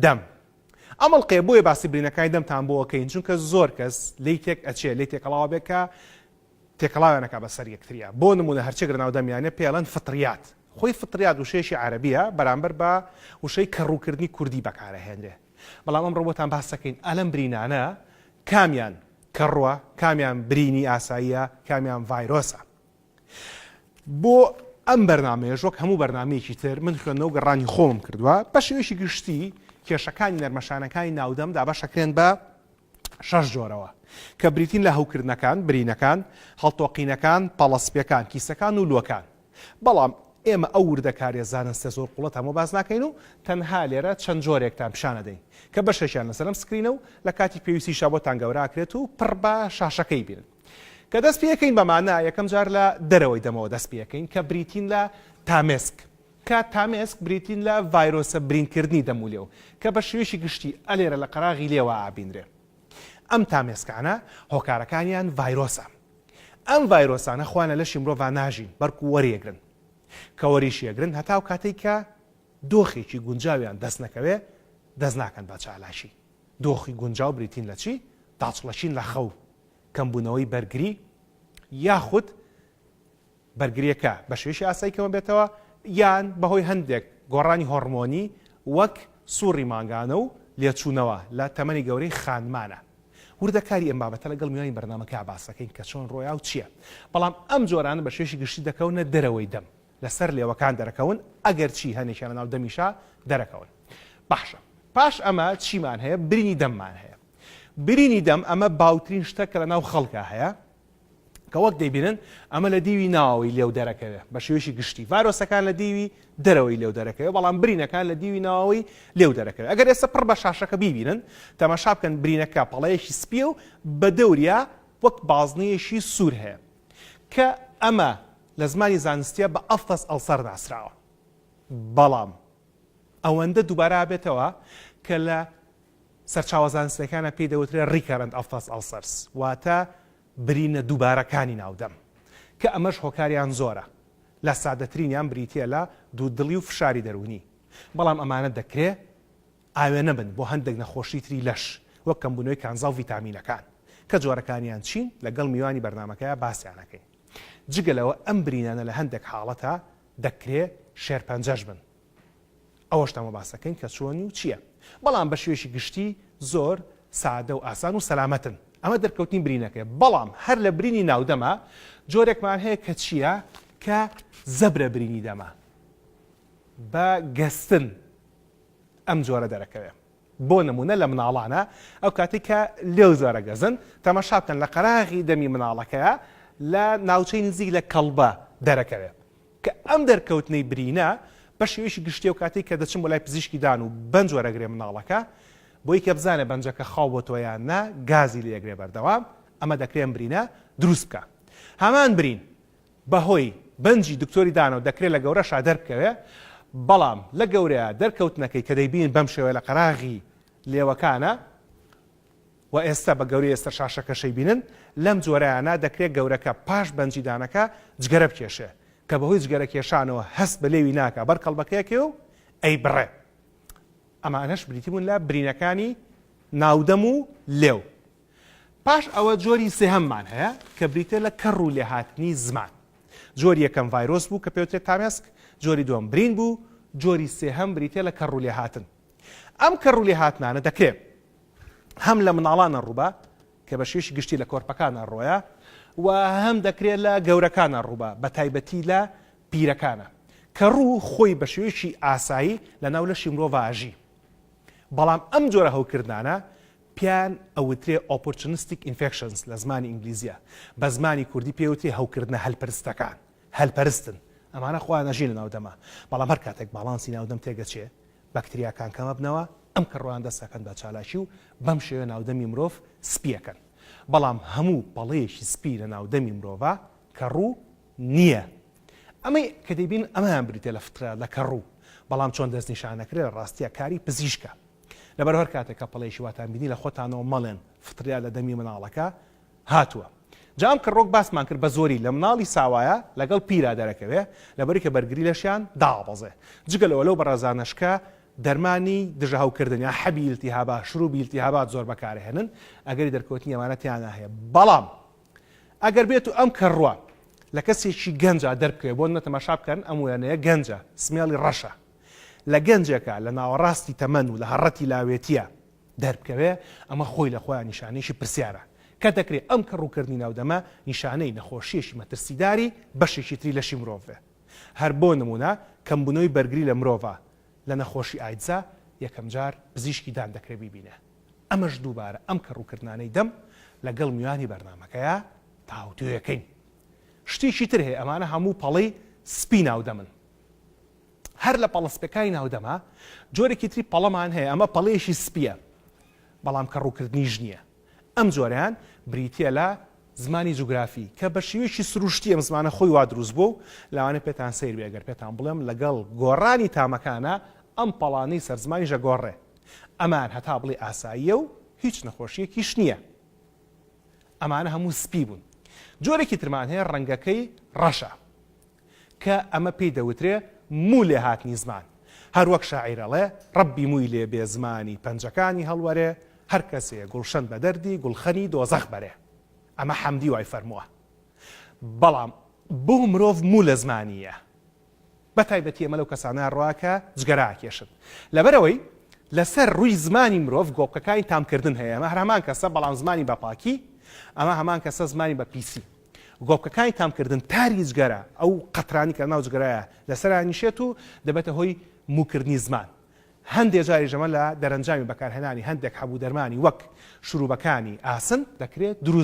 دەم. ئەم ئەڵقەیە بۆیە باسی برینەکانی دەمتان بۆ ئەکەین چونکە زۆر کەس لێی تێک ئەچێ لێی تێکەڵاوە بێ کە تێکەڵاویان ئەکا بەسەر یەکتریا بۆ نمونە هەرچێک لەناو دەمیانە پێی ئەڵێن فطریات خۆی فطریات وشەیەکی عەرەبیە بەرامبەر بە وشەی کەڕووکردنی کوردی بەکارەهێنرێ بەڵام ئەمڕۆ بۆتان باس دەکەین ئەلەم برینانە کامیان کەڕووە کامیان برینی ئاساییە کامیان ڤایرۆسە بۆ ئەم بەرنامەیەش وەک هەموو بەرنامەیەکی تر من خوێندنەوە و گەڕانی خۆمم کردووە بە شێوەیەکی گشتی کێشەکانی نەرمەشانەکانی ناودەم دابەشەکرێن بە شەش جۆرەوە کە بریتین لە هەوکردنەکان، برینەکان، هەڵتۆقینەکان، پەڵە سپیەکان، کیسەکان و لووەکان. بەڵام ئێمە ئەو وردەکاریە زانستە زۆر قوڵەتان بۆ باس ناکەین و تەنها لێرە چەند جۆرێکتان پیشان ئەدەین کە بەشێکیان لەسەر ئەم screen ە و لە کاتی پێویستیشا بۆتان گەورە ئەکرێت و پڕ بە شاشەکەی بینن. کە دەست پێکەین بەمانە یەکەم جار لە دەرەوەی دەمەوە دەست پێکەین کە بریتین لە تامێسک کە تامێسک بریتین لە ڤایرۆسە برینکردنی دەم و لێو کە بە شێوەیەکی گشتی ئەلێرە لە قەراغی لێوە ئابینرێ. ئەم تامێسکانە هۆکارەکانیان ڤایرۆسە. ئەم ڤایرۆسانە خۆیان لە لەشی مرۆڤا ناژین بەرکو وەریەگرن. کە وەریشیەگرن هەتاو کاتەی کە دۆخێکی گونجاویان دەست نەکەوێ دەست ناکەن بە چالاکی. دۆخی گونجاو بریتین لە چی؟ داچڵەکین لە خەو، کەمبوونەوەی بەرگری یاخود بەرگرییەکە بە شێوەیەکی ئاسایی کەمەبێتەوە یان بەهۆی هەندێک گۆڕانی هۆڕمۆنی وەک سوڕی مانگانە و لێچوونەوە لە تەمەنی گەورەی خانمانە. وردەکاری ئەم بابەتە لەگەڵ میوانی بەرنامەکە باس دەکەین کە چۆن ڕۆیا و چییە. بەڵام ئەم جۆرانە بە شێوەیەکی گشتی دەکەونە دەرەوەی دەم، لەسەر لێوەکان دەرەکەون، ئەگەرچی هەنێکیان لەناو دەمیشا دەرەکەون. باشە پاش ئەمە چیمان هەیە؟ برینی دەممان هەیە. برینی دەم ئەمە باوترین شتە کە لەناو خەڵکا هەیە. کە وەک دەیبینن ئەمە لە دیوی ناوەوەی لێو دەرەکەوێ بە شێوەیەکی گشتی ڤایرۆسەکان لە دیوی دەرەوەی لێو دەرەکەوێ بەڵام برینەکان لە دیوی ناوەوەی لێو دەرەکەوێ ئەگەر ئێستا پڕ بە شاشەکە بیبینن تەماشا بکەن برینەکە پەڵەیەکی سپیە و بە دەوریا وەک بازنەیەکی سوور هەیە کە ئەمە لە زمانی زانستیە بە aphthous ulcer ناسراوە بەڵام ئەوەندە دووبارە بێتەوە کە لە سەرچاوە زانستیەکانە پێی دەوترێت recurrent aphthous ulcers واتە برینە دووبارەکانی ناو دەم، کە ئەمەش هۆکاریان زۆرە، لە سادەترینیان بریتییە لە دوودڵی و فشاری دەروونی، بەڵام ئەمانە دەکرێ ئاوێنە بن بۆ هەندێک نەخۆشی تری لەش، وەک کەمبوونەوەی کانزا و ڤیتامینەکان، کە جۆرەکانیان چین لەگەڵ میوانی بەرنامەکەیا باسیان ئەکەین. جگە لەوە ئەم برینانە لە هەندێک حاڵەتا دەکرێ شێرپەنجەش بن. ئەوەشتان بۆ باس دەکەین کە چۆنی و چییە بەڵام بە شێوەیەکی گشتی زۆر سادە و ئاسان و سەلامەتن ئەمە دەرکەوتنی برینەکەی بەڵام هەر لە برینی ناودەمە جۆرێکمان هەیە کە چییە کە زەبرە برینی دەمە بە گەستن ئەم جۆرە دەرەکەوێ بۆ نمونە لە مناڵانە ئەو کاتێک کە لێو زۆرە گەزن تەماشا بکەن لە قەراغی دەمی مناڵەکەیە لە ناوچەی نزیک لە کەڵبە دەرەکەوێ کە ئەم دەرکەوتنەی برینە بە شێوەیەکی گشتی ئەو کاتەی کە دەچن بۆ لای پزیشکی دان و بەنج وەرەگرێ مناڵەکە بۆی کە بزانێ بەنجەکە خاو بۆتەوە یان نا گازی لێ ئەگرێ بەردەوام ئەمە دەکرێ ئەم برینە دروست بکا هەمان برین بەهۆی بەنجی دکتۆری دانەوە دەکرێ لە گەورەشا دەربکەوێ بەڵام لە گەورەیا دەرکەوتنەکەی کە دەیبین بەم شێوەیە لە قەراغی لێوەکانە و ئێستا بە گەورەی سەر شاشەکەشی بینن، لەم جۆرەیانە دەکرێت گەورەکە پاش بەنجی دانەکە جگەرە بکێشێ، کە بەهۆی جگەرە کێشانەوە هەست بە لێوی ناکا بەر کەڵبەکەیەکەی و ئەیبڕێ. ئەمانەش بریتی بوون لە برینەکانی ناودەم و لێو. پاش ئەوە جۆری سێهەممان هەیە کە بریتیە لە کەڕ و لێهاتنی زمان. جۆری یەکەم ڤایرۆس بوو کە پێوترێت تامێسک، جۆری دووەم برین بوو، جۆری سێهەم بریتیە لە کەڕ و لێهاتن. ئەم کەڕ و لێهاتنانە دەکرێ هەم لە مناڵانە ڕووبا کە بە شێوەیەکی گشتی لە کۆرپەکانە ڕۆیە و هەم دەکرێت لە گەورەکانە ڕووبا بە تایبەتی لە پیرەکانە کە ڕوو خۆی بە شێوەیەکی ئاسایی لە ناو لەشی مرۆڤ ئاژی بەڵام ئەم جۆرە هەوکردانە پیان ئەوترێ opportunistic infections لە زمانی ئینگلیزیە بە زمانی کوردی پێوترێ هەوکردنە هەلپەرستەکان هەلپەرستن ئەمانە خۆیان ئەژین لە ناو دەما بەڵام هەر کاتێک باڵانسی ناو دەم تێگەچێ بەکتریاکان کەمەبنەوە، ئەم کەڕووان دەست ئەکەن بە چالاکی و بەم شێوەیە ناودەمی مرۆڤ سپی ئەکەن. بەڵام هەموو پەڵەیەکی سپی لە ناودەمی مرۆڤا کەڕوو نییە. ئەمەی کە دەیبینن ئەمەیان بریتیە لە فترە لە کەڕوو. بەڵام چۆن دەستنیشان ئەکرێ لە ڕاستیا کاری پزیشکە. لەبەر هەر کاتێک کە پەڵەیەکی واتان بینی لە خۆتانەوە مەڵێن فتریا لە دەمی مناڵەکە هاتووە. جا ئەم کەڕووەک باسمان کرد بە زۆری لە مناڵی ساوایە لەگەڵ پیرا دەرەکەوێ لەبەری کە بەرگری لەشیان دابەزێ. جگە لەوە لەو بەڕێزانەش کە. دەرمانی دژە هەوکردن یا حەبی ئیلتیهابات، شروبی ئیلتیهابات زۆر بەکارئەهێنن، ئەگەری دەرکەوتنی ئەمانە تیانا هەیە. بەڵام ئەگەر بێت و ئەم کەڕووە لە کەسێکی گەنجا دەربکەوێت، بۆ نمونە تەماشا بکەن ئەم وێنەیە گەنجە، سمێڵی ڕەشە، لە گەنجێکا لە ناوەڕاستی تەمەن و لە هەڕەتی لاوێتیە دەربکەوێ، ئەمە خۆی لە خۆیا نیشانەیەکی پرسیارە، کە دەکرێ ئەم کەڕووکردنی ناو دەمە نیشانەی نەخۆشییەکی مەترسیداری بەشێکی تری لەشی مرۆڤ بێ. هەر بۆ نموونە کەمبوونەوەی بەرگری لە مرۆڤا لە نەخۆشی ئایدزا یەکەمجار پزیشکی دان دەکرێ بیبینێ. ئەمەش دووبارە ئەم کەڕووکردنانەی دەم لەگەڵ میوانی بەرنامەکەیا تاوتوێکەین. شتێکی تر هەیە ئەمانە هەموو پەڵەی سپی ناو دەمن. هەر لە پەڵە سپیەکانی ناو دەما جۆرێکی تری پەڵەمان هەیە ئەمە پەڵەیەکی سپیە بەڵام کەڕووکردنیش نییە. ئەم جۆرەیان بریتییە لە زمانی جوگرافی، کە بە شێوەیەکی سروشتی ئەم زمانە خۆی وا دروست بووە و لەوانەیە پێتان سەیر بێ گەر پێتان بڵێم لەگەڵ گۆڕانی تامەکانا ئەم پەڵانەی سەر زمانیش ئەگۆڕێ. ئەمان هەتا بڵێی ئاساییە و هیچ نەخۆشییەکیش نییە. ئەمانە هەموو سپی بوون. جۆرێکی ترمان هەیە ڕەنگەکەی ڕەشە. کە ئەمە پێی دەوترێ موو لێهاتنی زمان. هەر وەک شاعیر ئەڵێ، ڕەبی مووی لێ بێ زمانی پەنجەکانی هەڵوەرێ، هەر کەسێ گوڵشەن بە دەردی گوڵخەنی دۆزەخ بەرێ. ئەمە حەمدی وای فەرمووە. بەڵام بۆ مرۆڤ موو لە زمانی یە. بە تایبەتی ئەمە لەو کەسانە ڕوا کە جگەرە ئەکێشن. لەبەرئەوەی لەسەر ڕووی زمانی مرۆڤ گۆپکەکانی تامکردن هەیە. ئەمە هەر هەمان کەسە بەڵام زمانی بە پاکی، ئەمە هەمان کەسە زمانی بە پیسی. گۆپکەکانی تامکردن تاری جگەرە، ئەو قەترانەی کە لەناو جگەرەیە لەسەر ئەنیشێت و دەبێتە هۆی مووکردنی زمان. هەندێ جاریش ئەمە لە دەرەنجامی بەکارهێنانی هەندێک حەب و دەرمانی وەک شروبەکانی ئاسن دەکرێت دروست.